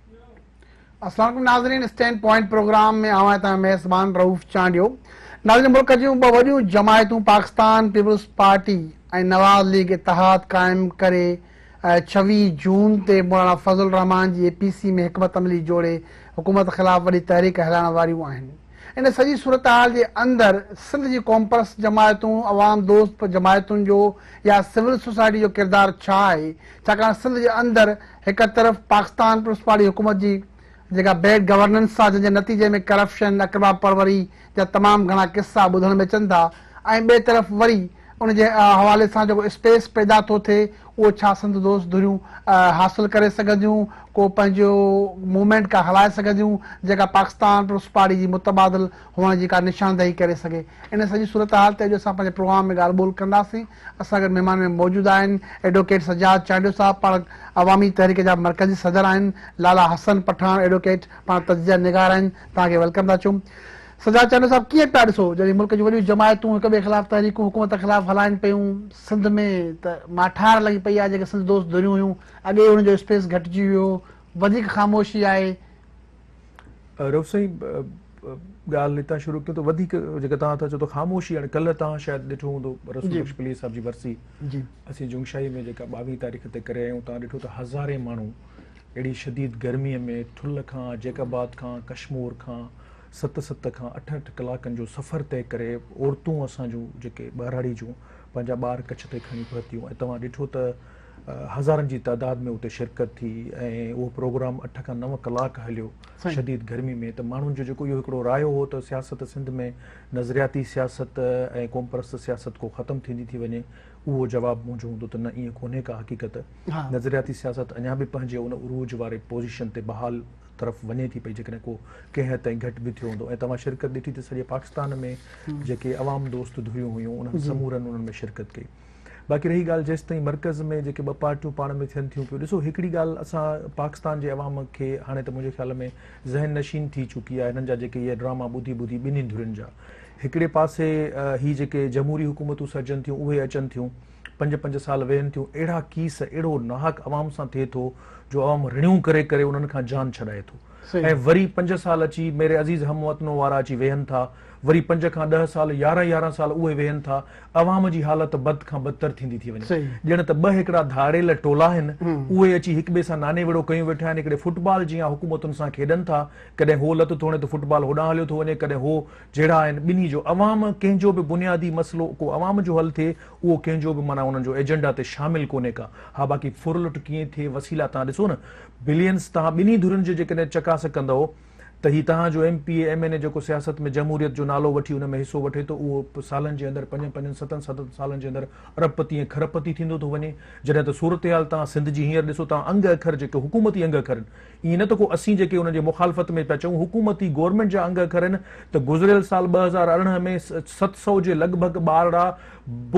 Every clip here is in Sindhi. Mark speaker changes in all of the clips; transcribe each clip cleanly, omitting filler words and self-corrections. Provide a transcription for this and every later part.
Speaker 1: السلام عليڪم ناظرين اسٽينڊ پوائنٽ پروگرام ۾ آئون آهيان ميزبان رئوف چانڊيو ناظرين ملڪ جون ٻه وڏيون جماعتون Pakistan peoples party ۽ Nawaz league اتحاد قائم ڪري 26 جون تي مولانا فضل الرحمان جي اي پي سي ۾ حڪمت عملي جوڙي حڪومت خلاف وڏي تحريڪ هلائڻ واريون آهن. ان سڄي صورتحال جي اندر سنڌ جي قومپرست جماعتون، عوام دوست جماعتن جو يا سول سوسائٽي جو ڪردار ڇا آهي؟ ڇاڪاڻ سنڌ جي اندر هڪ طرف پاڪستان پيپلز پارٽي حڪومت جي جيڪا بيڊ گورننس آ جنهن جي نتيجي ۾ ڪرپشن، اقربا پروري جا تمام گهڻا قصا ٻڌڻ ۾ اچن ٿا ۽ ٻئي طرف وري ان جي حوالي سان جيڪو اسپيس پيدا ٿو ٿئي اهو ڇا سنڌ دوست ڌريون حاصل ڪري سگهنديون، ڪو پنهنجو موومينٽ ڪا هلائي سگهنديون جيڪا پاڪستان پيپلز پارٽي جي متبادل هئڻ جي ڪا نشاندهي ڪري سگهي. ان سڄي صورتحال تي اڄ اسان پنهنجي پروگرام ۾ ڳالهه ٻولهه ڪنداسين. اسان گڏ مهمان ۾ موجود آهن ايڊووڪيٽ سجاد چانڊيو صاحب پاڻ عوامي تحريڪ جا مرڪزي صدر آهن، لالا حسن پٺاڻ ايڊووڪيٽ پاڻ تجزيه نگار آهن، توهان کي welcome ٿا چئون. سجاد چانڊيو صاحب ڪيئن پيا ڏسو جڏهن ملڪ جون وڏيون جماعتون هڪ ٻئي خلاف تحريڪون حڪومت خلاف هلائن پيون، سنڌ ۾ ته ماٺار لڳي پئي آهي جيڪي سنڌ دوست ڌريون هيون اڳي ئي انهن جو اسپيس گهٽجي ويو هو، وڌيڪ خاموشي آهي.
Speaker 2: رئوف سائين ڳالهه هتان شروع ڪيون ته وڌيڪ جيڪا توهان ٿا چئو ته خاموشي هاڻي ڪلهه توهان شايد ڏٺو هوندو رسول بخش پلي صاحب جي ورسي اسين جنگشاهي ۾ جيڪا 22 تاريخ تي ڪري آيا آهيون توهان ڏٺو ته هزارين ماڻهو اهڙي شديد گرمي ۾ ٺل کان جيڪب آباد کان ڪشمور کان ست ست کان اٺ اٺ ڪلاڪن جو سفر طئي ڪري عورتون اسان جون جيڪي ٻهراڙي جون پنهنجا ٻار ڪڇ تي کڻي پهتيون ۽ توهان ڏٺو ته هزارن جي تعداد ۾ اتي شرڪت ٿي ۽ اهو پروگرام اٺ کان نو ڪلاڪ هليو شديد گرمي ۾ ته ماڻهن جو جيڪو اهو هڪڙو رايو هو ته سياست سنڌ ۾ نظرياتي سياست ۽ قومپرست سياست ڪو ختم ٿيندي ٿي وڃي اهو جواب منهنجو هوندو ته نه ائين ڪونهي ڪا حقيقت نظرياتي سياست اڃا به پنهنجي ان عروج واري پوزيشن تي بحال طرف وڃي ٿي پئي جيڪڏهن ڪو ڪنهن حد تائين گهٽ به ٿيو هوندو ۽ توهان شرڪت ڏٺي ته سڄي پاڪستان ۾ جيڪي عوام دوست ڌريون هيون انهن سمورن انهن ۾ شرڪت ڪئي. باقي رهي ڳالهه جيستائين مرڪز ۾ جيڪي ٻه پارٽيون پاڻ ۾ ٿين ٿيون پيون ڏسو هڪڙي ڳالهه اسان پاڪستان جي عوام کي هاڻي ته منهنجي خيال ۾ ذهن نشين ٿي چڪي آهي هنن جا جيڪي اهي ڊراما ٻڌي ٻڌي ٻنهي ڌرين جا هڪڙي پاسي هي جيڪي جمهوري حڪومتون سرجن ٿيون اهي اچن ٿيون پنج پنج سال ويهن ٿيون اهڙا ڪيس اهڙو ناحق عوام سان ٿئي ٿو جو عوام رڙيون ڪري ڪري انهن کان جان ڇڏائي ٿو ۽ وري پنج سال اچي ميري عزيز هم وطنو وارا اچي ويهن ٿا وري پنج کان ڏهه سال يارهن يارهن سال اهي ويهن ٿا عوام جي حالت بد کان بدتر ٿيندي ٿي وڃي ڄڻ ته ٻه هڪڙا ڌاڙيل ٽولا آهن اهي اچي هڪ ٻئي سان ناني وڙو ڪيون ويٺا آهن هڪڙي فٽبال جيان حڪومتن سان کيڏن ٿا ڪڏهن هو لت ٿو هڻي ته فٽبال هوڏانهن هليو ٿو وڃي ڪڏهن هو جهڙا آهن ٻنهي جو عوام ڪنهن جو به بنيادي مسئلو ڪو عوام جو حل ٿئي اهو ڪنهن جو به معنيٰ انهن جو ايجنڊا تي شامل ڪونهي ڪا ها باقي ڦرلٽ ڪيئن ٿئي وسيلا تهان ڏسو نه بلينز تهان ٻنهي ڌرين جي جيڪڏهن چڪاس ڪندؤ ته هي توهان جو M P A, M N A جيڪو سياست ۾ جمهوريت جو نالو وٺي ان ۾ حصو وٺي ٿو اهو سالن جي اندر پنجن پنجن ستن ستن سالن جي اندر ارب پتي ۽ کرب پتي ٿيندو ٿو وڃي جڏهن ته صورتحال توهان سنڌ جي هينئر ڏسو توهان انگ اکر جيڪي حڪومتي انگ اکر آهن ائين نه ته ڪو اسين جيڪي ان جي مخالفت ۾ پيا چئون حڪومتي گورنمينٽ جا انگ اکر آهن ته گذريل سال 2018 ۾ 700 جي لڳ ڀڳ ٻارڙا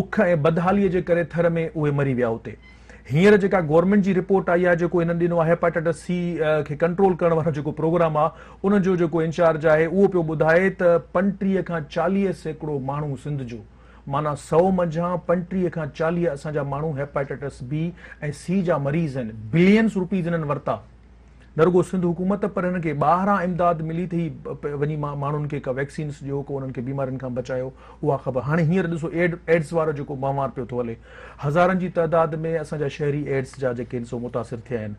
Speaker 2: بک ۽ بدحالي جي ڪري ٿر ۾ اهي مري ويا اتي هينئر جيڪا گورنمينٽ جي رپورٽ آئي آهي جيڪو هنن ڏنو آهي هيپاٽائٽس سي کي ڪنٽرول ڪرڻ وارو جيڪو پروگرام آهي ان جو جيڪو انچارج آهي اهو پيو ٻڌائي ته 35 کان 40% ماڻهو سنڌ جو معنيٰ 100 منجهان 35 کان 40 اسان جا ماڻهو هيپاٽائٽس بي ۽ سي جا مريض آهن بلينز روپيز هنن ورتا نه رڳو سنڌ حڪومت پر هنن کي ٻاهران امداد ملي ته هي وڃي ماڻهن کي ڪا ويڪسينس ڏيو ڪو انهن کي بيمارين کان بچايو اها خبر هاڻي هينئر ڏسو ايڊ ايڊز وارو جيڪو وهنوار پيو ٿو هلي هزارن جي تعداد ۾ اسان جا شهري ايڊز جا جيڪي آهن سو متاثر ٿيا آهن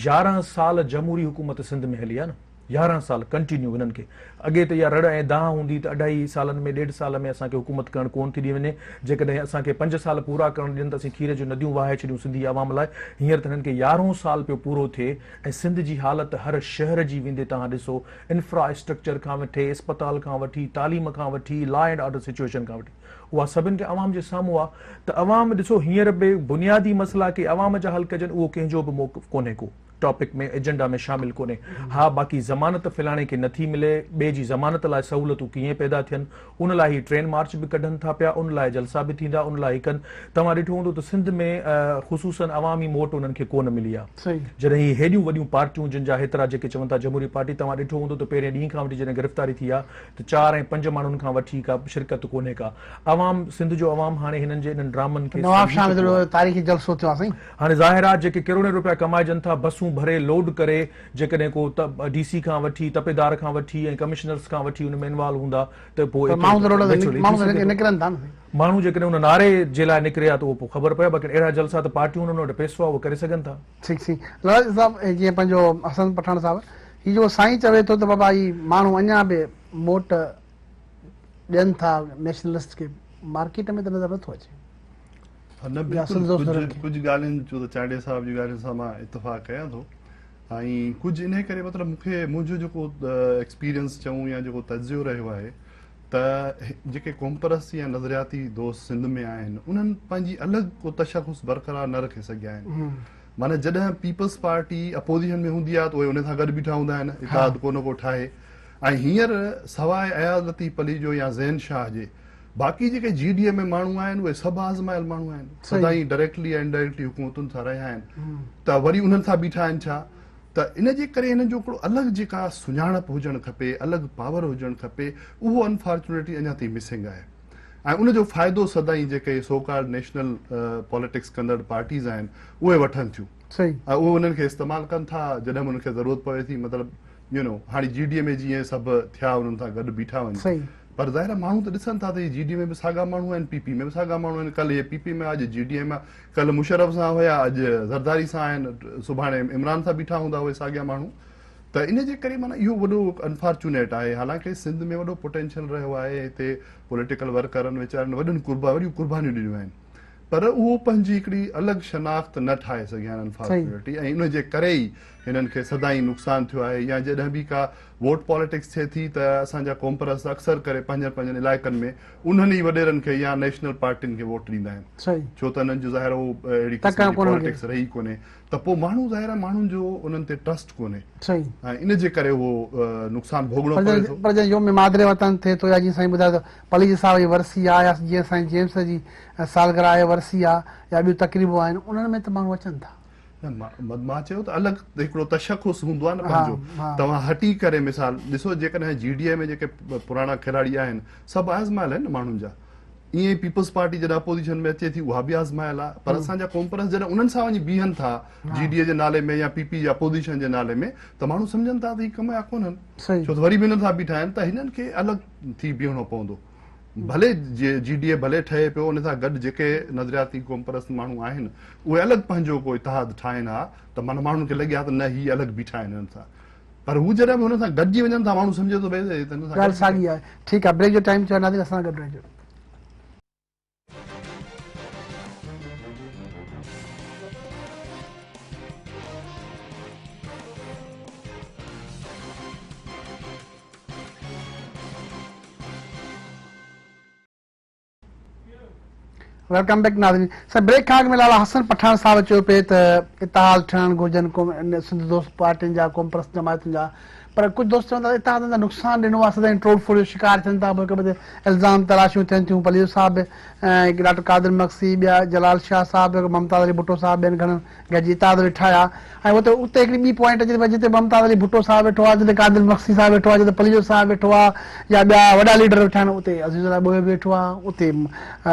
Speaker 2: 11 سال جمهوري حڪومت سنڌ ۾ هلي آهي نه 11 سال ڪنٽينيو هنن کي اڳي ته اها رڙ ۽ دانهن هوندي ته اڍائي سالن ۾ ڏيڍ سال ۾ اسان کي حڪومت ڪرڻ ڪونه ٿي ڏني وڃي جيڪڏهن اسان کي پنج سال پورا ڪرڻ ڏين ته اسين کير جون نديون وهائي ڇڏيون سنڌي عوام لاء هينئر ته هنن کي يارهون سال پيو پورو ٿئي ۽ سنڌ جي حالت هر شهر جي ويندي توهان ڏسو انفرا اسٽرڪچر کان وٺي اسپتال کان وٺي تعليم کان وٺي لا اينڊ آرڊر سچوئيشن کان وٺي اها سڀن کي عوام جي سامهون آ ته عوام ڏسو هينئر به بنيادي مسئلا ڪي عوام جا حل ڪجن اهو ڪنهن جو به موقف ڪونهي ڪو. ٽاپڪ ۾ ايجنڊا ۾ شامل ڪونهي. ها باقي ضمانت فلاڻي کي نٿي ملي، ٻئي جي ضمانت لاء سهولتون ڪيئن پيدا ٿين، ان لاء هي ٽرين مارچ به ڪڍن ٿا پيا، ان لاء جلسا به ٿيندا، ان لاء هي ڪن. توهان ڏٺو هوندو ته سنڌ ۾ خصوصاً عوامي موٽ انهن کي ڪونه ملي آ. جڏهن هي هيڏيون وڏيون پارٽيون جن جا هيترا جيڪي چون ٿا جمهوري پارٽي توهان ڏٺو هوندو ته پهرين ڏينهن کان وٺي جڏهن گرفتاري ٿي آ ته چار ۽ پنج ماڻهن کان وٺي ڪا شرڪت ڪونهي ڪا. عوام سنڌ جو عوام هاڻي هنن جي انهن ڊرامن کي
Speaker 1: نواب
Speaker 2: سمجهي
Speaker 1: شاهه ۾
Speaker 2: چڪو آ.
Speaker 1: تاريخي جلسو ٿيو آ سائين.
Speaker 2: هاڻي ظاهر آ جيڪي ڪروڙين روپيا ڪمائجن ٿا بسون. بسون ڀري لوڊ ڪري جيڪڏهن ڪو ڊي سي کان وٺي تپيدار کان وٺي ۽ ڪمشنرز کان وٺي ان ۾ انوالو هوندا ته پوء
Speaker 1: ماڻهو ته روڊ تي ماڻهو ته نڪرن ٿا نه.
Speaker 2: ماڻهو جيڪڏهن ان نعري جي لاء نڪري ها ته اهو پوء خبر پئي ها باقي اهڙا جلسا ته پارٽيون انهن وٽ پئسو آهي اهي ڪري سگهن ٿا.
Speaker 1: ٺيڪ سائين لال صاحب جيئن پنهنجو حسن پٺاڻ صاحب هي جيڪو سائين چوي ٿو ته بابا هي ماڻهو اڃا به موٽ ڏين ٿا نيشنلسٽ کي مارڪيٽ ۾ ته نظر نٿو اچي.
Speaker 3: ها نه بلڪل ڪجهه ڪجهه ڳالهين جو ته چانڊيي صاحب جي ڳالهين سان مان اتفاق ڪيان ٿو ۽ ڪجهه انهي ڪري مطلب مون کي منهنجو جيڪو ايڪسپيرينس چئون يا جيڪو تجزيو رهيو آهي ته جيڪي قومپرست يا نظرياتي دوست سنڌ ۾ آهن انهن پنهنجي الڳ ڪو تشخص برقرار نه رکي سگهيا آهن معنی جڏهن پيپلز پارٽي اپوزيشن ۾ هوندي آهي ته اهي ان سان گڏ بيٺا هوندا آهن اتحاد ڪو نه ڪو ٺاهي ۽ هينئر سواء اياز لطيف پليجو يا زين شاهه جي باقي جيڪي جي ڊي اي ۾ ماڻهو آهن اهي سڀ آزمايل ماڻهو آهن سدائين ڊائريڪٽلي يا انڊائريڪٽلي حڪومتن سان رهيا آهن ته وري انهن سان بيٺا آهن ڇا ته ان جي ڪري هنن جو هڪڙو الڳ جيڪا سڃاڻپ هجڻ کپي الڳ پاور هجڻ کپي اهو انفارچونيٽلي اڃا تائين مسنگ آهي ۽ ان جو فائدو سدائين جيڪي سو ڪالڊ نيشنل پاليٽڪس ڪندڙ پارٽيز آهن اهي وٺن ٿيون ۽ اهي انهن کي استعمال ڪن ٿا جڏهن به انهن کي ضرورت پوي ٿي مطلب يو نو هاڻي جي ڊي اي ۾ جيئن سڀ ٿيا انهن سان گڏ بيٺا وڃي پر ظاهر آهي ماڻهو ته ڏسن ٿا ته هي جي ڊي اي ۾ به ساڳا ماڻهو آهن پي پي ۾ به ساڳا ماڻهو آهن ڪلهه هي پي پي ۾ اڄ جي ڊي اي ۾ ڪلهه مشرف سان هيا اڄ زرداري سان آهن سڀاڻي عمران سان بيٺا هوندا اهي ساڳيا ماڻهو ته ان جي ڪري معنيٰ اهو وڏو انفارچونيٽ آهي حالانڪه سنڌ ۾ وڏو پوٽينشل رهيو آهي هتي پوليٽيڪل ورڪرن ويچارن وڏن قربا وڏيون قربانيون ڏنيون آهن پر اهو پنهنجي هڪڙي الڳ شناخت نه ٺاهي سگهيا آهن انفارچونيٽلي ۽ ان جي ڪري ئي هنن کي سدائين نقصان ٿيو آهي يا جڏهن به ڪا ووٽ پاليٽڪس ٿئي ٿي ته اسان جا قومپرست اڪثر ڪري پنهنجن پنهنجن علائقن ۾ انهن ئي وڏيرن کي يا نيشنل پارٽين کي ووٽ ڏيندا آهن ڇو ته انهن جو ظاهر اهو اهڙي قسم جي پاليٽڪس رهي ڪونهي ته پوء ماڻهو ظاهر آهي ماڻهن جو انهن تي ٽرسٽ ڪونهي ۽ ان جي ڪري اهو نقصان ڀوڳڻو پوي ٿو.
Speaker 1: پر جڏهن يوم مادر وطن ٿئي ٿو يا جيئن سائين ٻڌايو ته پليجي صاحب جي ورسي آهي يا جيئن سائين جيمس جي سالگرهه آهي ورسي آهي يا ٻيون تقريبون آهن انهن ۾ ته ماڻهو اچن ٿا.
Speaker 3: نه مان چيو ته الڳ هڪڙو تشخص هوندو آهي نه پنهنجو توهان هٽي ڪري مثال ڏسو جيڪڏهن جي ڊي اي ۾ جيڪي پراڻا کلاڙي آهن سڀ آزمايل آهن نه ماڻهن جا ائين ئي پيپلز پارٽي جڏهن اپوزيشن ۾ اچي ٿي اها به آزمايل آهي پر اسان جا قومپرست جڏهن انهن سان وڃي بيهن ٿا جي ڊي اي جي نالي ۾ يا پي پي جي اپوزيشن جي نالي ۾ ته ماڻهو سمجهن ٿا ته هي ڪم جا ڪونهن ڇو ته وري به انهن سان بيٺا آهن ته هنن کي الڳ ٿي بيهڻو پوندو. ڀلي جي ڊي اي ڀلي ٺهي پيو ان سان گڏ جيڪي نظرياتي قومپرست ماڻهو آهن اهي الڳ پنهنجو ڪو اتحاد ٺاهين ها ته معنيٰ ماڻهن کي لڳي ها ته نه هي الڳ بيٺا آهن هنن سان پر هو جڏهن به هنن سان گڏجي وڃن ٿا ماڻهو سمجهي ٿو ڀئي هي ته هنن سان
Speaker 1: ڳالهه ساڳي آهي. ٺيڪ آهي بريڪ جو ٽائيم ٿيو آهي ناظرين اسان سان گڏ رهجو. Welcome back ناظرين سر بريڪ کان اڳ ۾ لالا حسن پٺاڻ صاحب چيو پئي ته اتحاد ٺهڻ گهرجن سنڌ دوست پارٽين جا قوم پرست جماعتن جا پر ڪجهه دوست چون ٿا اتحاد اندر نقصان ڏنو آهي سدائين ٽوڙ ڦوڙ جو شڪار ٿين ٿا هڪ ٻئي تي الزام تراشيون ٿين ٿيون پليجو صاحب به ۽ ڊاڪٽر قادر مگسي ٻيا جلال شاهه صاحب ممتاز علي ڀٽو صاحب ٻين گهڻن گڏجي اتحاد ويٺا هيا ۽ اتي اتي هڪڙي ٻي پوائنٽ اچي ٿي پئي جتي ممتاز علي ڀٽو صاحب ويٺو آهي جتي قادر مگسي صاحب ويٺو آهي جتي پليجو صاحب ويٺو آهي يا ٻيا وڏا ليڊر ويٺا آهن اتي عزيز الله ٻوهيو به ويٺو آهي اتي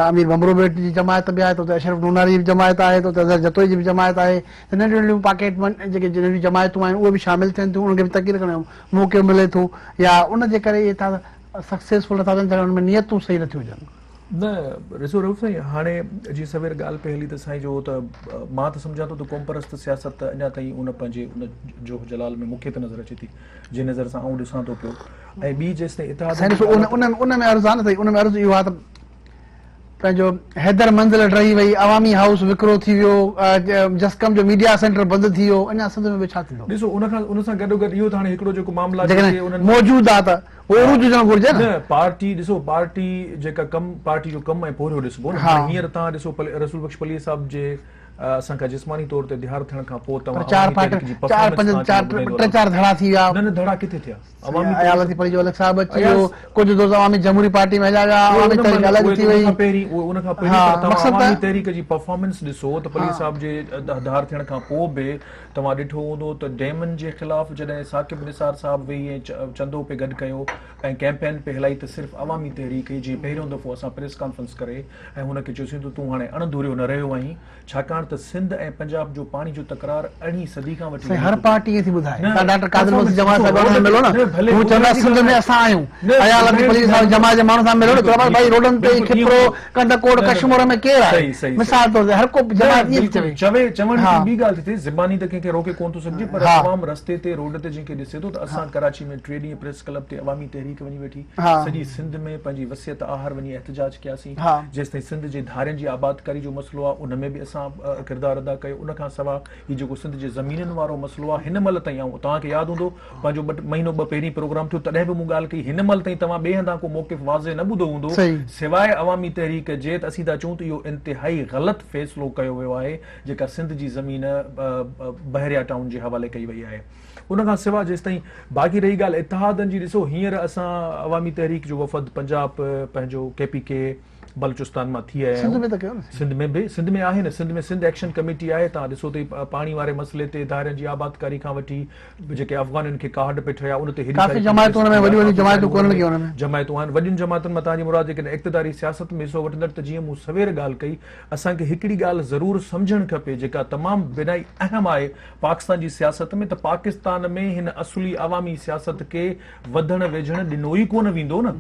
Speaker 1: امير ڀنڀرو به جي جماعت به آهي ته اتي اشرف نوناري جي به جماعت آهي ته اتي اظهر جتوئي جي به جماعت آهي ته ننڍيون ننڍيون پاڪيٽ جيڪي ننڍيون جماعتون آهن اهي به شامل ٿين ٿيون انهن کي به تقرير ڪرڻ جو موقعو ملي ٿو يا ان جي ڪري اهي ٿا سڪسيسفل نٿا ٿين ڇاڪاڻ ان ۾ نيتون صحيح نٿيون هجن.
Speaker 2: نه رضو رئوف سائين هاڻي جي سوير ڳالهه پئي هلي ته سائين جو ته مان ته سمجهان ٿو ته قومپرست سياست ته اڃا تائين ان پنهنجي ان جوهه جلال ۾ مون کي ته نظر اچي ٿي جنهن نظر سان آئون ڏسان ٿو پيو ۽ ٻي جيستائين اتحاد
Speaker 1: سائين ڏسو ان ان ان ۾ عرض آهي نه سائين ان ۾ عرض اهو آهي ته پنهنجو حيدر منزل ڊهي وئي عوامي هائوس وڪرو ٿي ويو جسقم جو ميڊيا سينٽر بند ٿي ويو اڃا سنڌ ۾ ٻيو ڇا ٿيندو؟
Speaker 2: ڏسو ان کان ان سان گڏو گڏ اهو ته هاڻي هڪڙو جيڪو معاملا
Speaker 1: جيڪي انهن موجود آهي ته اهو عروج هجڻ گهرجي نه.
Speaker 2: نه پارٽي ڏسو پارٽي جيڪا ڪم پارٽي جو ڪم ۽ پورهيو ڏسبو نه هاڻي هينئر توهان ڏسو رسول بخش پليجي صاحب جي اسان کان جسماني طور تي ڌار ٿيڻ کان پوء توهان
Speaker 1: عوامي تحريڪ جي پرفارمنس توهان کي ٻڌائيندو ٽي چار ڌڙا ٿي ويا.
Speaker 2: نه نه ڌڙا ڪٿي ٿيا
Speaker 1: عوامي اياز لطيف پليجو الڳ صاحب اچي ويو ڪجهه دوست عوامي جمهوري پارٽي ۾ هليا ويا عوامي تحريڪ الڳ ٿي وئي
Speaker 2: پهرين ان کان پهرين پر توهان عوامي تحريڪ جي پرفارمنس ڏسو ته پليجي صاحب جي ڌار ٿيڻ کان پوء به توهان ڏٺو هوندو ته ڊيمن جي خلاف جڏهن ثاقب نثار صاحب ويهي ۽ چندو پئي گڏ ڪيو ۽ ڪئمپين پئي هلائي ته صرف عوامي تحريڪ هئي جنهن پهريون دفعو اسان پريس ڪانفرنس ڪري ۽ هن کي چيوسين ته تون هاڻي اڻ ڌريو نه رهيو آهين ڇاڪاڻ ڇاڪاڻ ته سنڌ ۽ پنجاب جو پاڻي جو تڪرار ارڙهين صدي کان وٺي
Speaker 1: سائين هر پارٽي ائين ٿي ٻڌائي. توهان ڊاڪٽر قادر بخش جماعت سان گڏ ملو نه هو چوندا سنڌ ۾ اسان آهيون. اياز لطيف پليجي صاحب جماعت جي ماڻهن سان ملو نه چوندا ڀائي روڊن تي کپرو، ڪنڌڪوٽ، ڪشمور ۾ ڪير آهي؟ مثال طور تي هر ڪو جماعت ائين ٿي چوي.
Speaker 2: چوي چوڻ هڪڙي ٻي ڳالهه ٿي ٿئي زباني ته ڪنهن کي روڪي ڪونه ٿو سگهجي پر عوام رستي تي روڊ تي جنهن کي ڏسي ٿو ته اسان ڪراچي ۾ ٽي ڏينهن پريس ڪلب تي عوامي تحريڪ وڃي ويٺي سڄي سنڌ ۾ پنهنجي وسعت آهر وڃي احتجاج ڪياسين جيستائين سنڌ جي ڌارين جي آبادڪاري جو مسئلو آهي ان ۾ به اسان ڪردار ادا ڪيو ان کان سوا هي جيڪو سنڌ جي زمينن وارو مسئلو آهي هن مهل تائين آئون توهان کي ياد هوندو پنهنجو ٻه مهينو ٻه پهرين پروگرام ٿيو تڏهن به مون ڳالهه ڪئي هن مهل تائين توهان ٻئي هنڌان ڪو موقف واضح نه ٻڌو هوندو سواء عوامي تحريڪ جي ته اسين ٿا چئون ته اهو انتهائي غلط فيصلو ڪيو ويو آهي جيڪا سنڌ جي زمين بحريا ٽائون جي حوالي ڪئي وئي آهي ان کان سواء جيستائين باقي رهي ڳالهه اتحادن جي ڏسو هينئر اسان عوامي تحريڪ جو وفد پنجاب پنهنجو ڪي پي ڪي بلوچستان مان ٿي آيا آهيون.
Speaker 1: سنڌ ۾ ته ڪيو نه.
Speaker 2: سنڌ ۾ به سنڌ ۾ آهي نه سنڌ ۾ سنڌ ايڪشن ڪميٽي آهي توهان ڏسو ته پاڻي واري مسئلي تي ڌارين جي آبادڪاري کان وٺي جيڪي افغانين کي ڪارڊ پئي ٺهيا ان تي هيڏي
Speaker 1: ڪافي جماعتون ان ۾ وڏيون وڏيون جماعتون ڪونهن ڪي ان ۾.
Speaker 2: جماعتون آهن وڏين جماعتن مان توهان جي مراد جيڪڏهن اقتداري سياست ۾ حصو وٺندڙ ته جيئن مون سوير ڳالهه ڪئي اسان کي هڪڙي ڳالهه ضرور سمجهڻ کپي جيڪا تمام بنائي اهم آهي پاڪستان جي سياست ۾ ته پاڪستان ۾ هن اصلي عوامي سياست کي وڌڻ ويجهڻ ڏنو ئي ڪونه ويندو نه.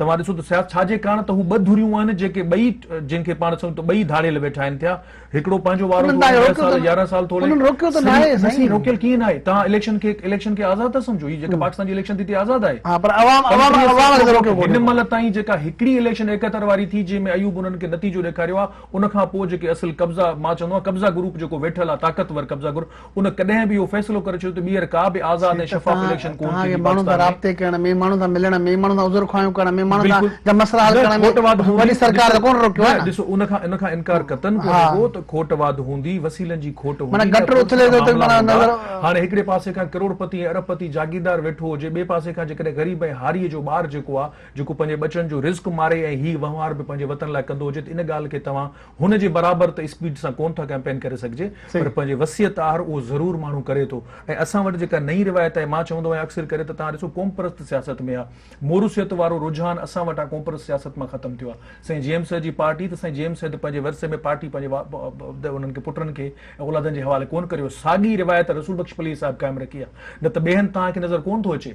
Speaker 2: توهان ڏسو ته سياست ڇا جي ڪاڻ ته هو ٻه ڌريون آهن جيڪي ٻئي جن کي پاڻ سمجهون ته ٻئي ڌاڙيل ويٺا آهن ٿيا هڪڙو پنهنجو وارو ٿو ڏهه سال 11 سال ٿو
Speaker 1: هلي
Speaker 2: سائين روڪيل ڪيئن ناهي توهان اليڪشن کي اليڪشن کي آزاد ٿا سمجهو هي جيڪا پاڪستان جي اليڪشن ٿي ٿي آزاد آهي
Speaker 1: ها پر عوام عوام عوام کي روڪيو
Speaker 2: ڪونهي هن مهل تائين جيڪا هڪڙي اليڪشن 71 واري ٿي جنهن ۾ ايوب انهن کي نتيجو ڏيکاريو آهي ان کان پوء جيڪي اصل قبضا مان چوندو آهيان قبضا گروپ جيڪو ويٺل آهي طاقتور قبضا گروپ ان ڪڏهن به اهو فيصلو ڪري ڇڏيو ته ٻيهر ڪا به آزاد ۽ شفاف اليڪشن ڪونه
Speaker 1: ٿيندي پاڪستان ۾. ماڻهن سان رابطي ڪرڻ ۾، ماڻهن سان ملڻ ۾، ماڻهن سان عذر خواهيون ڪرڻ ۾، ماڻهن سان جا مسئلا حل ڪرڻ ۾ وڏي سرڪار ته ڪونه روڪيو آهي نه.
Speaker 2: ڏسو ان کان ان کان انڪار قطعاً ڪونهي ڪو ته کوٽ واڌ هوندي، وسيلن جي کوٽ هوندي،
Speaker 1: معنيٰ گٽر اٿلي ٿو ته معنيٰ نظر.
Speaker 2: هاڻي هڪڙي پاسي کان ڪروڙ پتي ۽ ارب پتي جاگيردار ويٺو هجي، ٻئي پاسي کان جيڪڏهن غريب ۽ هاريء جو ٻار جيڪو آهي، جيڪو پنهنجي ٻچن جو رزق ماري ۽ هي وهنوار به پنهنجي وطن لاء ڪندو هجي ته ان ڳالهه کي توهان هن جي برابر ته اسپيڊ سان ڪونه ٿا ڪئمپين ڪري سگهجي پر پنهنجي وسيعت آهر اهو ضرور ماڻهو ڪري ٿو ۽ اسان وٽ جيڪا نئين روايت آهي مان چوندو آهيان اڪثر ڪري ته توهان ڏسو قومپرست سياست ۾ آهي موروثيت وارو رجحان اسان وٽان قومپرست سياست مان ختم ٿيو آهي سائين جي ايم سيد جي پارٽي ته سائين جي ايم سيد پنهنجي ورثي ۾ پارٽي پنهنجي انهن کي پٽن کي ۽ اولادن جي حوالي ڪونه ڪريو ساڳي روايت رسول بخش پليجي صاحب قائم رکي آهي نه ته ٻئي هنڌ توهان کي نظر ڪونه ٿو اچي.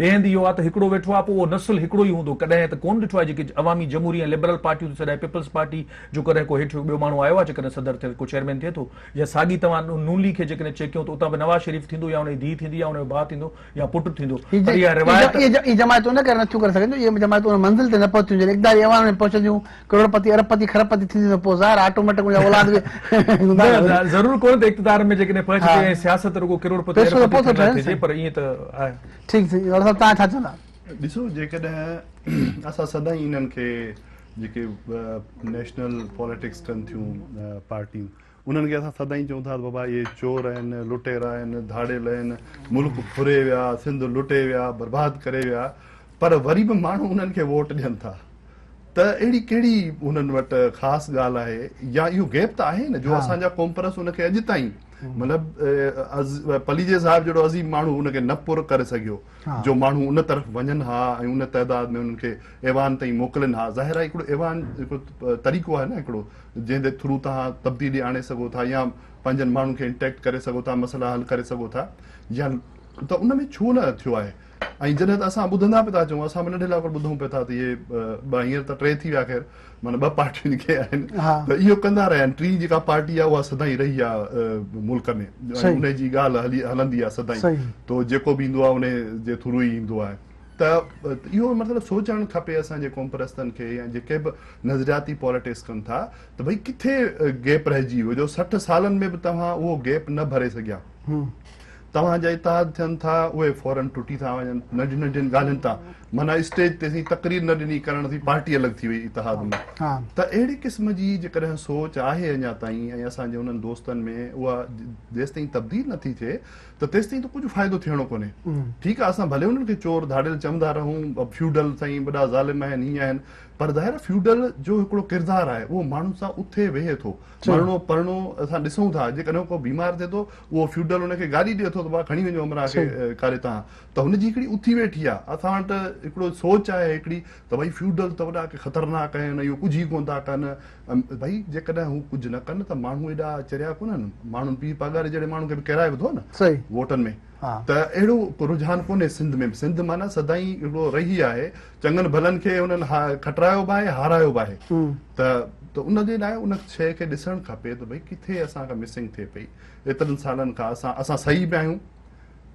Speaker 2: ٻئي هنڌ اهو آهي ته هڪڙو ويٺو آهي پوء اهو نسل هڪڙو ئي هوندو ڪڏهن ته ڪونه ڏٺو آهي جيڪي عوامي جمهوري ۽ لبرل پارٽيون ٿيون سڏائي پيپلز پارٽي جو ڪڏهن ڪو هيٺ ٻيو ماڻهو آيو آهي جيڪڏهن صدر ٿئي ڪو چيئرمين ٿئي ٿو يا ساڳي توهان نون ليگ کي جيڪڏهن چيڪ ڪيون ته اتان به نواز شريف ٿيندو يا ان جي ڌيء ٿيندي يا ان جو ڀاء ٿيندو يا پٽ ٿيندو پر اها روايت
Speaker 1: اهي جماعتون ان ڪري نٿيون ڪري سگهن جو اهي جماعتون ان منزل تي نه پهتيون جڏهن اقتداري ايوان ۾ پهچنديون ڪروڙ پتي ارب پتي کرب پتي ٿينديون ته پوء ظاهر آٽوميٽڪ منهنجا اولاد به
Speaker 2: نه ضرور ڪونه ته اقتدار ۾ جيڪڏهن پهچجي ۽ سياست رڳو ڪروڙ پتي ارب پتي ٿيڻ لاء ٿئجي پر ائين ته آهي.
Speaker 1: ٺيڪ ٺيڪ ڊاڪٽر صاحب توهان ڇا چوندا؟
Speaker 3: ڏسو جيڪڏهن اسان سدائين انهن کي جيڪي نيشنل پاليٽڪس ڪن ٿيون پارٽيون انهن کي اسان سدائين چئون ٿا ته بابا اهي چور آهن، لٽيرا آهن، ڌاڙيل آهن، ملڪ ڦري ويا، سنڌ لٽي ويا، برباد ڪري ويا پر وري به ماڻهو انهن کي ووٽ ڏين ٿا ته اهڙي ڪهڙي انهن وٽ خاص ڳالهه آهي يا اهو گيپ ته آهي نه جو اسان جا قومپرست ان کي اڄ تائين مطلب پليجي صاحب جهڙو عظيم ماڻهو ان کي نه پر ڪري سگهيو جو ماڻهو ان طرف وڃن ها ۽ ان تعداد ۾ انهن کي ايوان تائين موڪلين ها ظاهر آهي هڪڙو ايوان هڪڙو طريقو آهي نه هڪڙو جنهن جي ٿرو توهان تبديلي آڻي سگهو ٿا يا پنهنجن ماڻهن کي انٽيڪٽ ڪري سگهو ٿا مسئلا حل ڪري سگهو ٿا يا ته ان ۾ ڇو نه ٿيو آهي ۽ جڏهن ته اسان ٻڌندا پيا ٿا اچون اسان به ننڍي لاء ٻڌون پيا ٿا ته اهي ٻه هينئر ته ٽي ٿي ويا خير معنيٰ ٻه پارٽيون جيڪي آهن ته اهو ڪندا رهيا آهن ٽين جيڪا پارٽي آهي اها سدائين رهي آهي ملڪ ۾ ۽ ان جي ڳالهه هلي هلندي آهي سدائين تو جيڪو به ايندو آهي ان جي ٿرو ئي ايندو آهي ته اهو مطلب سوچڻ کپي اسان جي قومپرستن کي يا جيڪي به نظرياتي پاليٽڪس ڪن ٿا ته ڀئي ڪٿي گيپ رهجي ويو جو 60 سالن ۾ به توهان اهو گيپ نه ڀري سگهيا توهان جا اتحاد ٿين ٿا اهي فورن ٽٽي ٿا وڃن ننڍين ننڍين ڳالهين تان معنيٰ اسٽيج تي سين تقرير نه ڏني ڪرڻ ٿي پارٽي الڳ ٿي وئي اتحاد ۾ ته اهڙي قسم جي جيڪڏهن سوچ آهي اڃا تائين ۽ اسان جي انهن دوستن ۾ اها جيستائين تبديل نه ٿي ٿئي ته تيستائين ته ڪجهه فائدو ٿيڻو ڪونهي ٺيڪ آهي اسان ڀلي انهن کي چور ڌاڙيل چوندا رهون فيوڊل سائين وڏا ظالم آهن هيئن آهن پر ظاهر آهي فيوڊل جو هڪڙو ڪردار آهي اهو ماڻهن سان اٿي ويهي ٿو مرڻو پرڻو اسان ڏسون ٿا جيڪڏهن ڪو بيمار ٿئي ٿو اهو فيوڊل ان کي گاري ڏئي ٿو ته بابا کڻي وڃو همراهه کي ڪاري تان ته هن جي هڪڙي اٿي ويٺي آهي اسان وٽ هڪڙو سوچ آهي هڪڙي ته ڀئي فيوڊل ته وڏا ڪي خطرناڪ آهن اهو ڪجهه ئي ڪونه ٿا ڪن ڀئي جيڪڏهن هو ڪجهه نه ڪن ته ماڻهو ايڏا چريا ڪونهن ماڻهن پير پاڳاري جهڙي ماڻهو کي به ڪيرائي وڌو نه ووٽن ۾ ته اهڙو رجحان ڪونهي سنڌ ۾ سنڌ معنيٰ سدائين هڪڙو رهي آهي چڱن ڀلن کي انهن کٽرايو به آهي هارايو به آهي ته ته ان جي لاء ان شيء کي ڏسڻ کپي ته ڀئي ڪٿي اسان کان مسنگ ٿئي پئي ايترن سالن کان اسان اسان صحيح به آهيون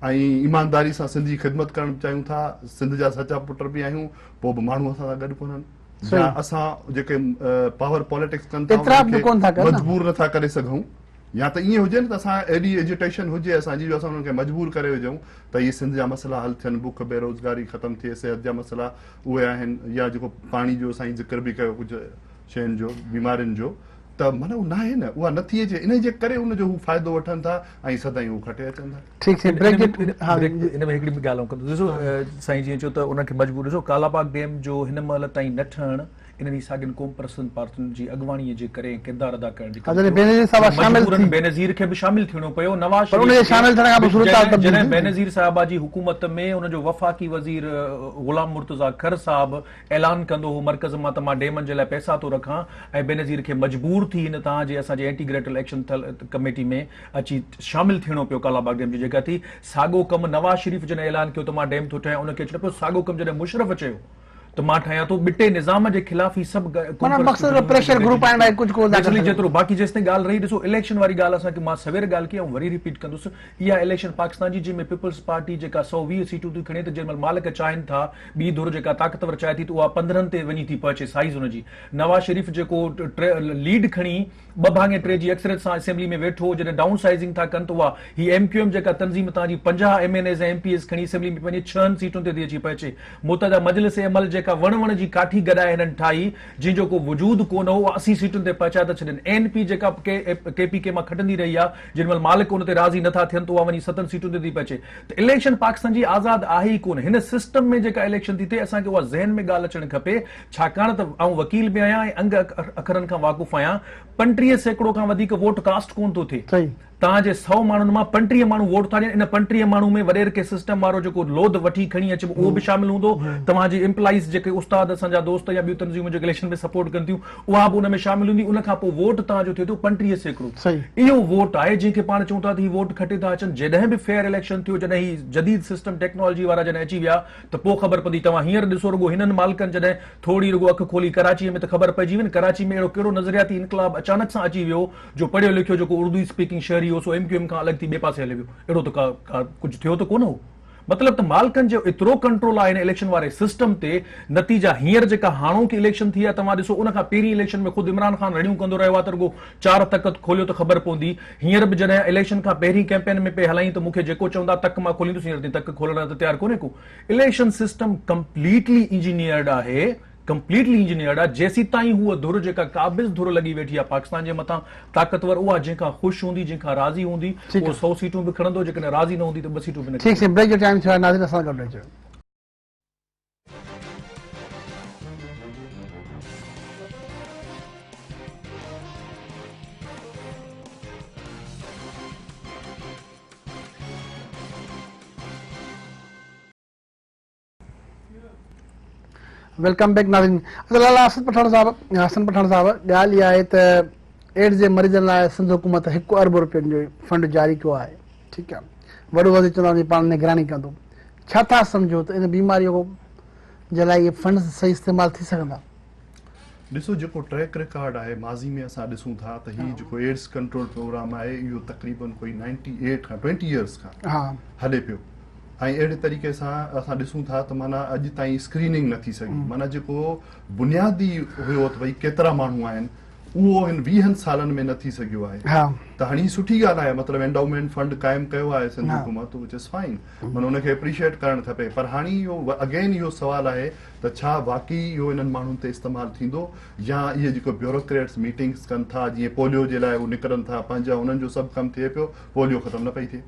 Speaker 3: ۽ ايمانداري سان سنڌ جي خدمت ڪرڻ به چاهيون ٿا سنڌ جا سچا پٽ به آهيون پوء به ماڻهو اسان سان گڏ ڪونهن يا اسان جيڪي پاور پاليٽڪس ڪن ٿا مجبور نٿا ڪري سگهون يا ته ائين هجي نه ته اسان ايڏي ايجيٽيشن هجي اسان جي جو اسان انهن کي مجبور ڪري وجهون ته اهي سنڌ جا مسئلا حل ٿين، بک بيروزگاري ختم ٿئي، صحت جا مسئلا اهي آهن يا جيڪو پاڻي جو سائين ذڪر به ڪيو ڪجهه شين جو بيمارين جو ته معنيٰ اهو ناهي نه اها نٿي اچي انهي جي ڪري ان جو هو فائدو وٺن ٿا ۽ سدائين هو کٽي اچن ٿا.
Speaker 1: ٺيڪ سائين بريڪ جي
Speaker 2: ها ان ۾ هڪڙي ڳالهه آئون ڪندس ڏسو سائين جيئن چيو ته انهن کي مجبور ڏسو ڪالاباغ ڊيم جو هن مهل تائين نه ٺهڻ انهن ئي ساڳين قومپرستن پارٽين جي اڳواڻيء جي ڪري ۽ ڪردار ادا ڪرڻ جي ڪري ٿيو. مجبورن بينظير کي به شامل ٿيڻو پيو. نواز شريف کي به جڏهن بينظير صاحبه جي حڪومت ۾ ان جو وفاقي وزير غلام مرتضيٰ کر صاحب اعلان ڪندو هو مرڪز مان ته مان ڊيمن جي لاء پئسا ٿو رکان ۽ بينظير کي مجبور ٿي هن توهان جي اسان جي اينٽي گريٽل ايڪشن ٿيل ڪميٽي ۾ اچي شامل ٿيڻو پيو ڪالاباغ ڊيم جي جيڪا ٿي ساڳو ڪم نواز شريف جڏهن اعلان ڪيو ته مان ڊيم ٿو ٺاهيان ان کي اچڻو پيو ساڳو ڪم جڏهن مشرف چيو ته مان ٺاهيان ٿو ٻٽي نظام جي خلاف هي سڀ
Speaker 1: معنيٰ مقصد هڪڙو پريشر گروپ آهن ڀائي ڪجهه ڪو ٿا ڪري
Speaker 2: جيترو باقي جيستائين ڳالهه رهي ڏسو اليڪشن واري ڳالهه اسان کي مان سوير ڳالهه ڪئي آئون وري رپيٽ ڪندس اها اليڪشن پاڪستان جي جنهن ۾ پيپلز پارٽي جيڪا 120 سيٽون ٿي کڻي ته جنهن مهل مالڪ چاهين ٿا ٻي ڌر جيڪا طاقتور چاهي ٿي ته اها 15 تي وڃي ٿي پهچي سائيز ان جي نواز شريف جيڪو ليڊ کڻي ٻه ڀاڱي ٽي جي اڪثريت سان اسيمبلي ۾ ويٺو هو، جڏهن ڊائون سائيزنگ ٿا ڪن ته اها هي ايم ڪيو ايم جيڪا تنظيم تان جي 50 M N As ۽ M P As کڻي اسيمبلي ۾ پنهنجي ڇهن سيٽن تي ٿي اچي پهچي. متحده مجلس عمل جيڪا وڻ وڻ جي ڪاٺي گڏائي هنن ٺاهي، جنهن جو ڪو وجود ڪو نه هو، اها 80 سيٽن تي پهچائي ٿا ڇڏين. اين پي جيڪا ڪي پي ڪي مان کٽندي رهي آهي، جن مهل مالڪ ان تي راضي نه ٿا ٿين ته اها وڃي ستن سيٽن تي ٿي پهچي ته اليڪشن پاڪستان جي آزاد آهي ئي ڪونه. هن سسٽم ۾ جيڪا اليڪشن ٿي ٿئي اسان کي اها ذهن ۾ ڳالهه اچڻ کپي ڇاڪاڻ ته آئون وڪيل به آهيان ۽ انگ اکرن کان واقف آهيان، 35% کان وڌيڪ ووٽ ڪاسٽ ڪونه ٿو ٿئي. توهان جي سئو ماڻهن مان 35 ماڻهو ووٽ ٿا ڏين، ان 35 ماڻهو ۾ وڏيرڪي سسٽم وارو جيڪو لوڌ وٺي کڻي اچبو اهو به شامل هوندو، توهان جي امپلائيز جيڪي استاد اسان جا دوست يا ٻيون تنظيمون جيڪي اليڪشن ۾ سپورٽ ڪن ٿيون اها به ان ۾ شامل هوندي، ان کان پوء ووٽ توهان جو ٿئي ٿو 35%. اهو ووٽ آهي جنهن کي پاڻ چئون ٿا ته هي ووٽ کٽي ٿا اچن، جڏهن به فيئر اليڪشن ٿيو، جڏهن هي جديد سسٽم ٽيڪنالاجي وارا جڏهن اچي ويا ته پوء خبر پوندي. توهان هينئر ڏسو رڳو هنن مالڪن جڏهن ٿوري رڳو اک کولي ڪراچيء ۾ ته خبر پئجي وين ڪراچي ۾ اهڙو ڪهڙو نظرياتي انقلاب اچانڪ سان اچي ويو جو پڙهيو لکيو جيڪو اردو اسپيڪنگ شهري هو سو ايم ڪيو ايم کان الڳ ٿي ٻئي پاسي هليو ويو. اهڙو ته ڪا ڪا ڪجهه ٿيو ته ڪونه هو. مطلب ته مالڪن جو ايترو ڪنٽرول آهي هن اليڪشن واري سسٽم تي نتيجا هينئر جيڪا هاڻوڪي اليڪشن ٿي آهي توهان ڏسو ان کان پهرين اليڪشن ۾ خود عمران خان رڙيون ڪندو رهيو آهي ته رڳو چار تڪ کوليو ته خبر پوندي. هينئر به جڏهن اليڪشن کان پهرين ڪئمپين ۾ پئي هلائين ته مون کي جيڪو چوندا تڪ مان کوليندس هينئر تائين تڪ کولڻ لاء ته تيار ڪونهي ڪو. اليڪشن سسٽم ڪمپليٽلي انجنيئرڊ آهي ڪمپليٽلي انجنيئرڊ آهي جيسيتائين هوء ڌر جيڪا قابض ڌر لڳي ويٺي آهي پاڪستان جي مٿان طاقتور اها جنهن کان خوش هوندي جنهن کان راضي هوندي اهو سئو سيٽون به کڻندو جيڪڏهن راضي نه هوندي ته ٻه سيٽون به نه
Speaker 1: کڻندو. ٺيڪ سائين بريڪ جو ٽائيم ٿيو آهي ناظرين اسان سان گڏ رهجو. Welcome back ناظرين اچا لالا اسد پٺاڻ صاحب حسن پٺاڻ صاحب ڳالهه اها آهي ته ايڊز جي مريضن لاء سنڌ حڪومت هڪ ارب روپين جو فنڊ جاري ڪيو آهي ٺيڪ آهي وڏو وزير چوندو آهي پاڻ نگراني ڪندو ڇا ٿا سمجهو ته ان بيماري جي لاء اهي فنڊز صحيح استعمال ٿي سگهندا؟
Speaker 3: ڏسو جيڪو ٽريڪ رڪارڊ آهي ماضي ۾ اسان ڏسون ٿا ته هي جيڪو ايڊز ڪنٽرول پروگرام آهي اهو تقريبن ڪوئي نائنٽي ايٽ کان ٽوئنٽي ايئرس کان هلي پيو ۽ اهڙي طريقي سان اسان ڏسون ٿا ته معنيٰ اڄ تائين اسڪريننگ نه ٿي سگهي معنيٰ جيڪو بنيادي هيو ته ڀئي ڪيترا ماڻهو آهن اهو هن ويهن سالن ۾ نه ٿي سگهيو آهي. ته هاڻي هي سٺي ڳالهه آهي مطلب اينڊومينٽ فنڊ قائم ڪيو آهي سنڌ حڪومت وچ از فائن معنيٰ ان کي اپريشيئيٽ ڪرڻ کپي پر هاڻي اهو اگين اهو سوال آهي ته ڇا واقعي اهو انهن ماڻهن تي استعمال ٿيندو يا اهي جيڪو بيوروڪريٽس ميٽنگس ڪن ٿا جيئن پوليو جي لاء هو نڪرن ٿا پنهنجا انهن جو سڀ ڪم ٿئي پيو پوليو ختم نه پئي ٿئي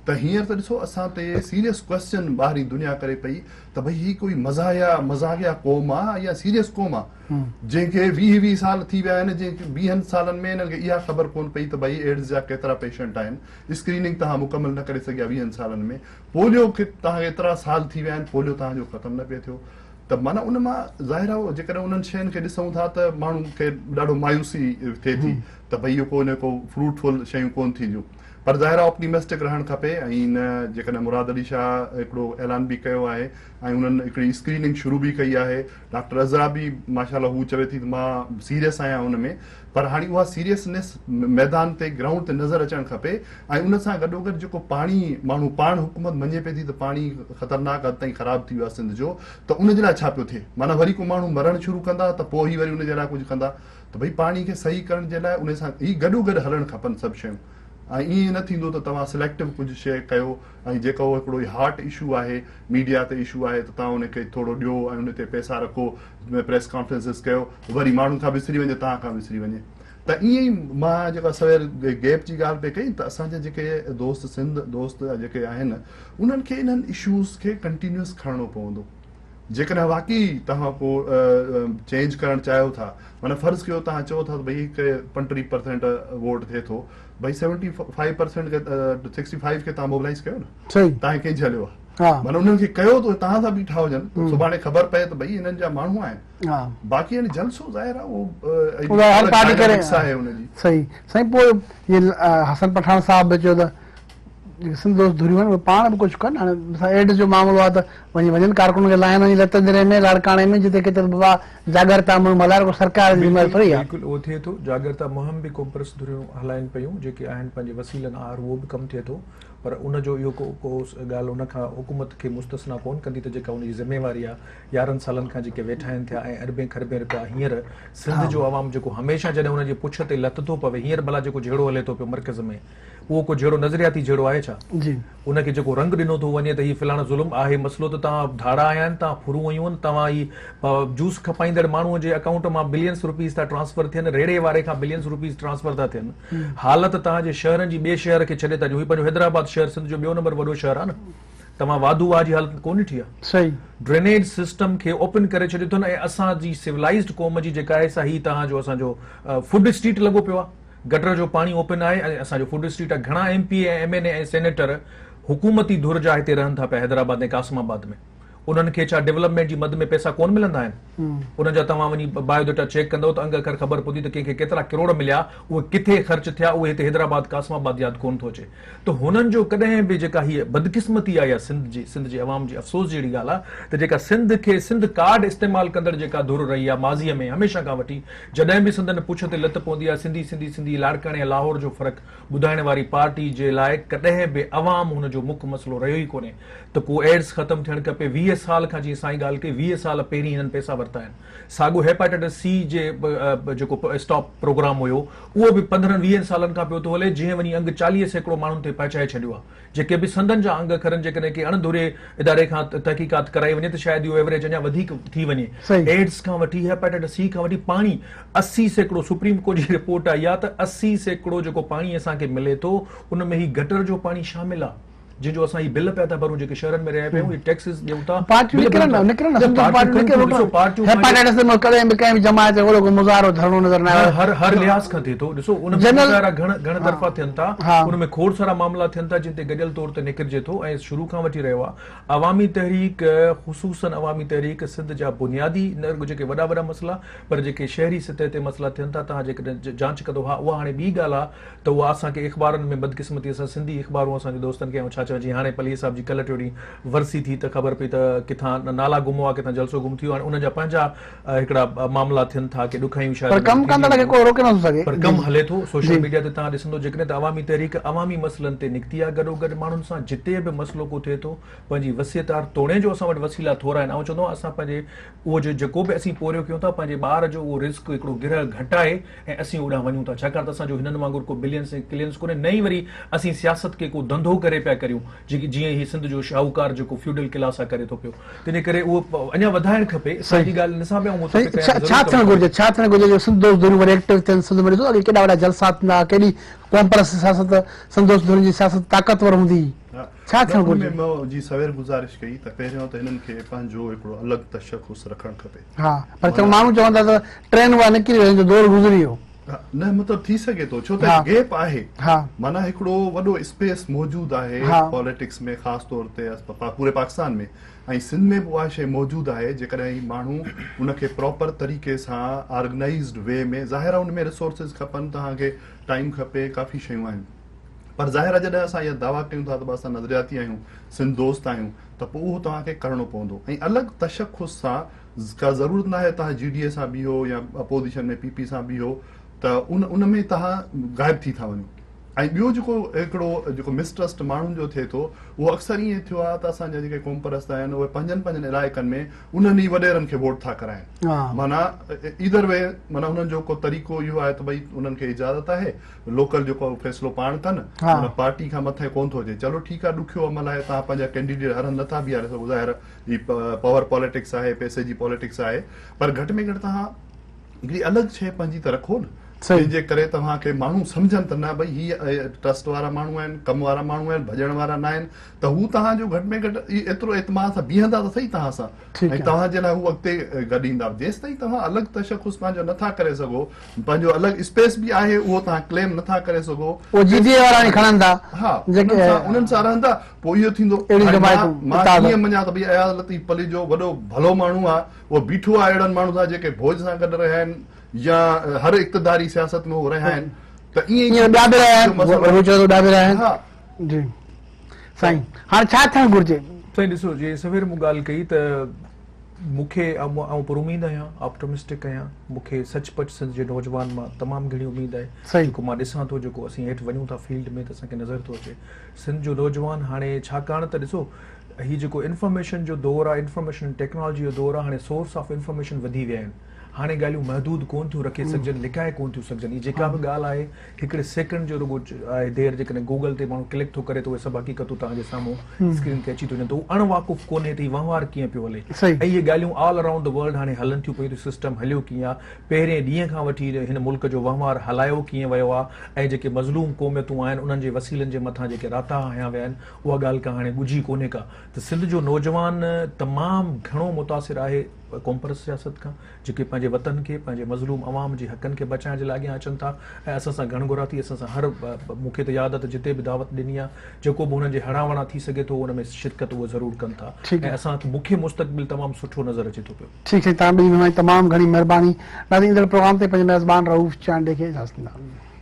Speaker 3: ته هينئر ته ڏسو اسان تي سيريس ڪويسچن ٻاهرين دنيا ڪري پئي ته ڀئي هي ڪوئي مزاحيه مذاقيه قوم آ يا سيريس قوم آ جنهن کي 20 20 سال ٿي ويا آهن جنهن کي ويهن سالن ۾ انهن کي اها خبر ڪون پئي ته ڀئي ايڊز جا ڪيترا پيشنٽ آهن اسڪريننگ توهان مڪمل نه ڪري سگهيا ويهن سالن ۾ پوليو کي توهان کي ايترا سال ٿي ويا آهن پوليو توهان جو ختم نه پئي ٿيو ته معنيٰ ان مان ظاهر آهي جيڪڏهن انهن شين کي ڏسون ٿا ته ماڻهو کي ڏاڍو مايوسي ٿئي ٿي ته ڀئي اهو ڪو نه ڪو فروٽ فل شيون ڪون ٿينديون پر ظاهر آهي آپٽيمسٽڪ رهڻ کپي ۽ نه جيڪڏهن مراد علي شاهه هڪڙو اعلان به ڪيو آهي ۽ انهن هڪڙي اسڪريننگ شروع به ڪئي آهي ڊاڪٽر عذرا به ماشاء الله هو چوي ٿي ته مان سيريس آهيان ان ۾ پر هاڻي اها سيريسنيس ميدان تي گرائونڊ تي نظر اچڻ کپي ۽ ان سان گڏوگڏ جيڪو پاڻي ماڻهو پاڻ حڪومت مڃي پئي ٿي ته پاڻي خطرناڪ حد تائين خراب ٿي ويو آهي سنڌ جو ته ان جي لاء ڇا پيو ٿئي معنيٰ وري ڪو ماڻهو مرڻ شروع ڪندا ته پوء هي وري ان جي لاء ڪجهه ڪندا ته ڀئي پاڻي کي صحيح ڪرڻ جي لاء ان سان هي گڏوگڏ هلڻ کپن سڀ شيون ۽ ائين نه ٿيندو ته توهان سليڪٽو ڪجهه شيء ڪيو ۽ جيڪو هڪڙو هي هاٽ اشو آهي ميڊيا تي اشو آهي ته توهان ان کي ٿورو ڏيو ۽ ان تي پئسا رکو پريس ڪانفرنسز ڪيو وري ماڻهن کان وسري وڃي توهان کان وسري وڃي ته ائين ئي مان جيڪا سوير گيپ جي ڳالهه پئي ڪئي ته اسان جا جيڪي دوست سنڌ دوست جيڪي آهن انهن کي انهن اشوز کي ڪنٽينيوس کڻڻو پوندو جيڪڏهن واقعي توهان ڪو چينج ڪرڻ چاهيو ٿا معنيٰ فرض ڪيو توهان چئو ٿا ته ڀئي هڪ 35 پرسينٽ ووٽ ٿئي ٿو ڀئي 75 پرسينٽ کي 65 کي توهان موبلائز ڪيو نه توهان کي ڪنهن جهليو آهي معنيٰ انهن کي ڪيو ته توهان سان بيٺا هجن ته سڀاڻي خبر پئي ته ڀئي انهن جا ماڻهو آهن باقي يعني جلسو ظاهر آهي اهو
Speaker 1: هر پارٽي ڪري آهي ان جي صحيح سائين پوء حسن پٺاڻ صاحب به چيو ته جيڪي سنڌ دوست ڌريون آهن اهي پاڻ به ڪجهه ڪن هاڻي مثال ايڊز جو معاملو آهي ته وڃي وڃن ڪارڪنن کي لاهين وڃي لتن دري ۾ لاڙڪاڻي ۾ جتي ڪٿي بابا جاڳرتا مهم هلائي رڳو سرڪار جي ذميواري ٿوري آهي.
Speaker 2: بلڪل اهو ٿئي ٿو جاڳرتا مهم به قومپرست ڌريون هلائين پيون جيڪي آهن پنهنجي وسيلن آهر اهو به ڪم ٿئي ٿو پر ان جو اهو ڪو ڪو ڳالهه ان کان حڪومت کي مستثنيٰ ڪون ڪندي ته جيڪا ان جي ذميواري آهي يارهن سالن کان جيڪي ويٺا آهن ٿيا ۽ اربين کربين رپيا هينئر سنڌ جو عوام جيڪو هميشه جڏهن ان جي پڇ تي لت ٿو پوي هينئر ڀلا جيڪو جهيڙو هلي ٿو پيو مرڪز ۾ اهو ڪو جهيڙو نظرياتي جهيڙو آهي ڇا؟
Speaker 1: جي.
Speaker 2: ان کي جيڪو رنگ ڏنو ٿو وڃي ته هي فلاڻو ظلم آهي مسئلو ته توهان ڌاڙا آيا آهن توهان ڦرون هيون آهن توهان هي جوس کپائيندڙ ماڻهو جي اڪائونٽ مان بلينس روپيز ٿا ٽرانسفر ٿين ريڙهي واري کان بلينس روپيز ٽرانسفر ٿا ٿين حالت توهان جي شهرن جي ٻئي شهر کي ڇڏي ٿا ڏيون هي پنهنجو حيدرآباد شهر سنڌ جو ٻيو نمبر وڏو شهر آهي نه توهان واڌو واهه جي حالت ڪونه ڏٺي آهي
Speaker 1: صحيح.
Speaker 2: ڊرينيج سسٽم کي اوپن ڪري ڇڏيو اٿن ۽ اسان جي سولائيزڊ قوم جي جيڪا آهي سا هي توهان جو اسان جو فوڊ اسٽريٽ لڳو پيو آهي. گٽر جو پاڻي اوپن آهي ۽ اسان جو فوڊ اسٽريٽ آهي گهڻا ايم پي اي ۽ ايم اين اي ۽ سينيٽر حڪومتي ڌر جا هتي رهن ٿا پيا حيدرآباد ۽ قاسم آباد ۾ انهن کي ڇا ڊولپمينٽ جي مد ۾ پئسا ڪون ملندا آهن انهن جا توهان وڃي بايو ڊيٽا چيڪ ڪندو ته انگ اکر خبر پوندي ته ڪنهن کي ڪيترا ڪروڙ مليا اهي ڪٿي خرچ ٿيا اهي هتي حيدرآباد قاسم آباد ياد ڪون ٿو اچي ته هنن جو ڪڏهن به جيڪا هي بدقسمتي آهي يا سنڌ جي سنڌ جي عوام جي افسوس جهڙي ڳالهه آهي ته جيڪا سنڌ کي سنڌ ڪارڊ استعمال ڪندڙ جيڪا ڌر رهي آهي ماضي ۾ هميشه کان وٺي جڏهن به سندن پڇ تي لت پوندي آهي سنڌي سنڌي سنڌي لاڙڪاڻي ۽ لاهور جو فرق ٻڌائڻ واري پارٽي جي لاء ڪڏهن به عوام هن جو مک مسئلو رهيو ئي ڪونهي ته ڪو ايڊز ختم ٿيڻ کپي 20 سال کان جيئن سائين ڳالهه ڪئي 20 سال پهرين هنن پئسا ورتا آهن ساڳو هيپاٽائٽس سي جي جيڪو اسٽاپ پروگرام هيو اهو به پندرهن ويهن سالن کان پيو ٿو هلي جنهن وڃي انگ 40% ماڻهن تي پهچائي ڇڏيو آهي جيڪي به سندن جا انگ اکرن جيڪڏهن ڪنهن اڻ ڌري اداري کان تحقيقات ڪرائي وڃي ته شايد اهو ايوريج اڃا وڌيڪ ٿي وڃي. ايڊز کان وٺي هيپاٽائٽس سي کان وٺي پاڻي 80% سپريم ڪورٽ جي رپورٽ آئي آهي ته 80% جيڪو پاڻي اسان کي ملي ٿو ان ۾ هي گٽر جو پاڻي شامل آهي جنهن جو اسان هي بل پيا ٿا ڀرون جيڪي شهرن ۾ رهيا پيا آهيون اهي ٽيڪسز ڏيون ٿا
Speaker 1: پارٽيون
Speaker 2: بل ڀرون
Speaker 1: نڪرن
Speaker 2: ٿا.
Speaker 1: نڪرن
Speaker 2: نه
Speaker 1: سنڌ
Speaker 2: پارٽيون
Speaker 1: پارٽيون
Speaker 2: ڪن
Speaker 1: نڪرن
Speaker 2: ٿيون ڏسو پارٽيون
Speaker 1: هيپاٽائٽس تي ڪڏهن به ڪنهن به جماعت جو اهڙو ڪو مظاهرو ڌرڻو نظر نه آيو
Speaker 2: هر هر لحاظ کان ٿئي ٿو ڏسو ان ۾ مظاهرا گهڻ گهڻ طرفا ٿين ٿا ان ۾ کوڙ سارا معاملا ٿين ٿا جن تي گڏيل طور تي نڪرجي ٿو ۽ شروع کان وٺي رهيو آهي عوامي تحريڪ خصوصن عوامي تحريڪ سنڌ جا بنيادي نه رڳو جيڪي وڏا وڏا مسئلا پر جيڪي شهري سطح تي مسئلا ٿين ٿا توهان جيڪڏهن جانچ ڪندو ها اها هاڻي ٻي ڳالهه آهي ته اها اسان کي اخبارن ۾ بدقسمتي سان سنڌي اخبارون اسان جي دوستن کي آئون ڇا ٿا چوان جيئن هاڻي پليجي صاحب جي ڪلهه ٽيون ڏينهن ورسي ٿي ته خبر پئي ته ڪٿان نالا گم هئا ڪٿان جلسو گم ٿي ويو هاڻي انهن جا پنهنجا هڪڙا معاملا ٿين ٿا ڪي ڏکايون شايد
Speaker 1: پر ڪم ڪندڙ کي ڪو روڪي نٿو سگهي.
Speaker 2: پر ڪم هلي ٿو سوشل ميڊيا تي توهان ڏسندو جيڪڏهن ته عوامي تحريڪ عوامي مسئلن تي نڪتي آهي گڏوگڏ ماڻهن سان جتي به مسئلو ڪو ٿئي ٿو پنهنجي وسيع تار توڻي جو اسان وٽ وسيلا ٿورا آهن آئون چوندو آهيان اسان پنهنجي اهو جو جيڪو به اسين پورهيو ڪيون ٿا پنهنجي ٻار جو اهو رزق هڪڙو گرهه گهٽائي ۽ اسين اوڏانهن وڃون ٿا ڇاڪاڻ ته اسان جو هنن وانگر ڪو بلينس ۽ ڪلينس ڪونهي نه ئي وري اسين سياست کي ڪو ڌنڌو ڪري پيا ڪريون جيڪي جيئن هي سنڌ جو شاهوڪار جيڪو فيوڊل ڪلاس آ ڪري ٿو پيو تنهنجي ڪري اهو اڃا وڌائڻ کپي اسان جي ڳالهه ان سان به آئون متفق آهيان
Speaker 1: ڇا ٿيڻ گهرجي ڇا ٿيڻ گهرجي جو سنڌ دوست ڌريون وري ايڪٽو ٿين سنڌ ۾ ڏسو اڳي ڪيڏا وڏا جلسا ٿيندا هئا ڪيڏي قومپرست سياست سنڌ دوست ڌرين جي سياست طاقتور هوندي هئي ڇا ٿيڻ گهرجي؟
Speaker 3: ان ۾ مون جي سوير گذارش ڪئي ته پهريون ته هنن کي پنهنجو هڪڙو الڳ تشخص رکڻ کپي.
Speaker 1: ها پر چڱو ماڻهو چون ٿا ته ٽرين اها نڪري وئي هن جو دور گذري ويو.
Speaker 3: نه مطلب ٿي سگهي ٿو ڇو ته گيپ آهي معنيٰ هڪڙو وڏو اسپيس موجود آهي پاليٽڪس ۾ خاص طور تي پوري پاڪستان ۾ ۽ سنڌ ۾ به اها شيء موجود آهي جيڪڏهن هي ماڻهو ان کي پراپر طريقي سان آرگنائيزڊ وي ۾ ظاهر آهي ان ۾ ريسورسز کپن توهان کي ٽائيم کپي ڪافي شيون آهن پر ظاهر آهي جڏهن اسان اها دعويٰ ڪيون ٿا ته اسان نظرياتي آهيون، سنڌ دوست آهيون ته پوء اهو توهان کي ڪرڻو پوندو ۽ الڳ تشخص سان ڪا ضرورت ناهي توهان جي ڊي اي سان بيهو يا اپوزيشن ۾ پي پي سان بيهو ته ان ان ۾ توهان غائب ٿي ٿا وڃو ۽ ٻيو جيڪو هڪڙو جيڪو مس ٽرسٽ ماڻهن جو ٿئي ٿو اهو اڪثر ائين ٿيو آهي ته اسان جا جيڪي قومپرست آهن اهي پنهنجن پنهنجن علائقن ۾ انهن ئي وڏيرن کي ووٽ ٿا ڪرائين معنيٰ ايدر وي معنيٰ انهن جو ڪو طريقو اهو آهي ته ڀئي انهن کي اجازت آهي لوڪل جيڪو فيصلو پاڻ ڪن معنيٰ پارٽي کان مٿي ڪون ٿو اچي چلو ٺيڪ آهي ڏکيو عمل آهي توهان پنهنجا ڪينڊيڊيٽ هر هنڌ نٿا بيهاري سگهو ظاهر هي پاور پاليٽڪس آهي پئسي جي پاليٽڪس آهي پر گهٽ ۾ گهٽ توهان هڪڙي الڳ شيء پنهنجي ته رکو نه جنهن جي ڪري توهان کي ماڻهو سمجهن ته نه ڀئي هي ٽرسٽ وارا ماڻهو آهن ڪم وارا ماڻهو آهن ڀڄڻ وارا نه آهن ته هو توهان جو گهٽ ۾ گهٽ ايترو اعتماد سان بيهندا ته سهي توهان سان ۽ توهان جي لاء هو اڳتي گڏ ايندا جيستائين توهان الڳ تشخص پنهنجو نٿا ڪري سگهو پنهنجو الڳ اسپيس به آهي اهو توهان ڪليم نٿا ڪري سگهو
Speaker 1: اهو جي ڊي اي وارا وڃي کڻن ٿا
Speaker 3: ها انهن سان رهندا پوء اهو ٿيندو
Speaker 1: اهڙيون جماعتون
Speaker 3: مان ڪيئن مڃان ته ڀئي اياز لطيف پليجو وڏو ڀلو ماڻهو آهي اهو بيٺو آهي اهڙن ماڻهن سان جيڪي ڀوڄ سان گڏ رهيا آهن يا هر اقتداري سياست ۾ هو رهيا آهن ته
Speaker 1: ائين ئي ٻيا به رهيا آهن ٻيا به رهيا آهن جي سائين هاڻي ڇا ٿيڻ گهرجي؟
Speaker 2: سائين ڏسو جي سوير مون ڳالهه ڪئي ته مون کي آئون پر اميد آهيان آپٽمسٽڪ آهيان مون کي سچ پچ سنڌ جي نوجوان مان تمام گهڻي اميد آهي جيڪو مان ڏسان ٿو جيڪو اسين هيٺ وڃون ٿا فيلڊ ۾ ته اسان کي نظر ٿو اچي سنڌ جو نوجوان هاڻي ڇاڪاڻ ته ڏسو هي جيڪو انفارميشن جو دور آهي انفارميشن ٽيڪنالاجي جو دور آهي هاڻي سورس آف انفارميشن وڌي ويا آهن هاڻي ڳالهيون محدود ڪون ٿيون رکي سگهجن لڪائي ڪون ٿيون سگهجن هي جيڪا به ڳالهه آهي هڪڙي سيڪنڊ جو رڳو آهي دير جيڪڏهن گوگل تي ماڻهو ڪلڪ ٿو ڪري ته اهي سڀ حقيقتون توهان جي سامهون اسڪرين تي اچي ٿيون وڃن ته هو اڻ واقف ڪونهي ته هي وهنوار ڪيئن پيو هلي ۽ اهي ڳالهيون آل اراؤنڊ the world هاڻي هلن ٿيون پيون ته سسٽم هليو ڪيئن آهي پهرين ڏينهن کان وٺي هن ملڪ جو وهنوار هلايو ڪيئن ويو آهي ۽ جيڪي مظلوم قوميتون آهن انهن جي وسيلن جي مٿان جيڪي راتاها هنيا ويا آهن اها ڳالهه ڪا هاڻي ڳجهي ڪونهي ڪا ته سنڌ جو نوجوان تمام گهڻو متاثر آهي قومپرست سياست کان جيڪي پنهنجي وطن کي، پنهنجي مظلوم عوام جي حقن کي بچائڻ جي لاء اڳيان اچن ٿا ۽ اسان سان گهڻگهرا ٿي اسان سان هر مون کي ته ياد آهي ته جتي به دعوت ڏني آهي جيڪو به هنن جي هڙان وڙان ٿي سگهي ٿو ان ۾ شرڪت اهي ضرور ڪن ٿا ۽ اسان کي مون کي مستقبل تمام سٺو نظر اچي ٿو پيو.
Speaker 1: ٺيڪ سائين توهان ٻنهي مهمانن جي تمام گهڻي مهرباني ناظرين ايندڙ پروگرام تائين پنهنجي ميزبان رئوف چانڊيي کي اجازت ڏيندا.